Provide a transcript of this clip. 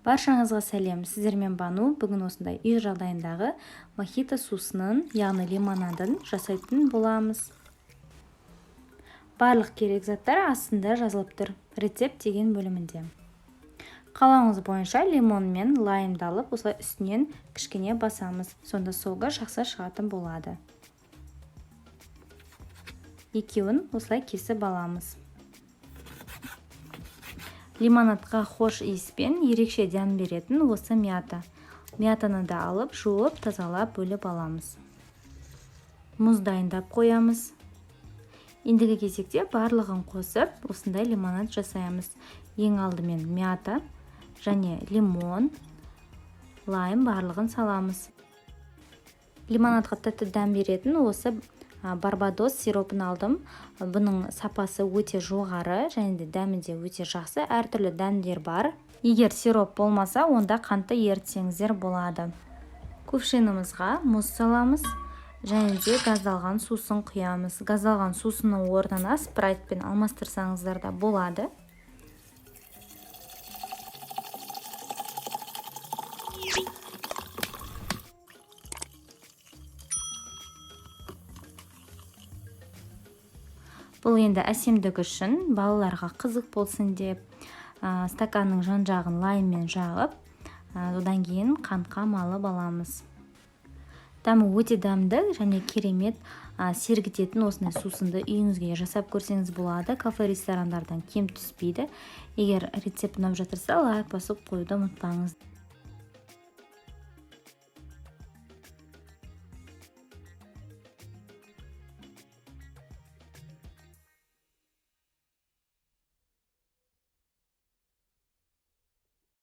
Баршаңызға сәлем! Сіздермен Бану. Бүгін осындай үй жағдайындағы мохито сусынын, яғни лимонадын жасайтын боламыз. Барлық керек заттар астында жазылып тұр, рецепт деген бөлімінде. Қалауыңыз бойынша лимон мен лаймды алып, осылай үстінен кішкене басамыз. Сонда согы жақсы шығатын болады. Екеуін осылай кесіп аламыз. Лимонадқа хош иіс пен ерекше дәм беретін осы мята. Мятаны да алып, жуып, тазалап, бөліп аламыз. Мұз дайындап қоямыз. Ендігі кезекте барлығын қосып, осындай лимонад жасаймыз. Ең алдымен мята және лимон, лайм барлығын саламыз. Лимонадқа тәтті дәм беретін осы барбадос сиропын алдым. Бұның сапасы өте жоғары және де дәмі де өте жақсы. Әртүрлі дәмдер бар. Егер сироп болмаса, онда қантты ерітсеңіздер болады. Кувшинымызға мұз саламыз және де газдалған сусын құямыз. Газдалған сусынның орнына спрайтпен алмастырсаңыздар да болады. Бұл енді әсемдік үшін, балаларға қызық болсын деп, стаканның жан-жағын лайммен жағып, одан кейін қантқа малып аламыз. Дәмі өте дәмді және керемет сергітетін осындай сусынды үйіңізге жасап көрсеңіз болады. Кафе, ресторандардан кем түспейді. Егер рецепт ұнап жатырса, лайк басып қоюды ұмытпаңыз.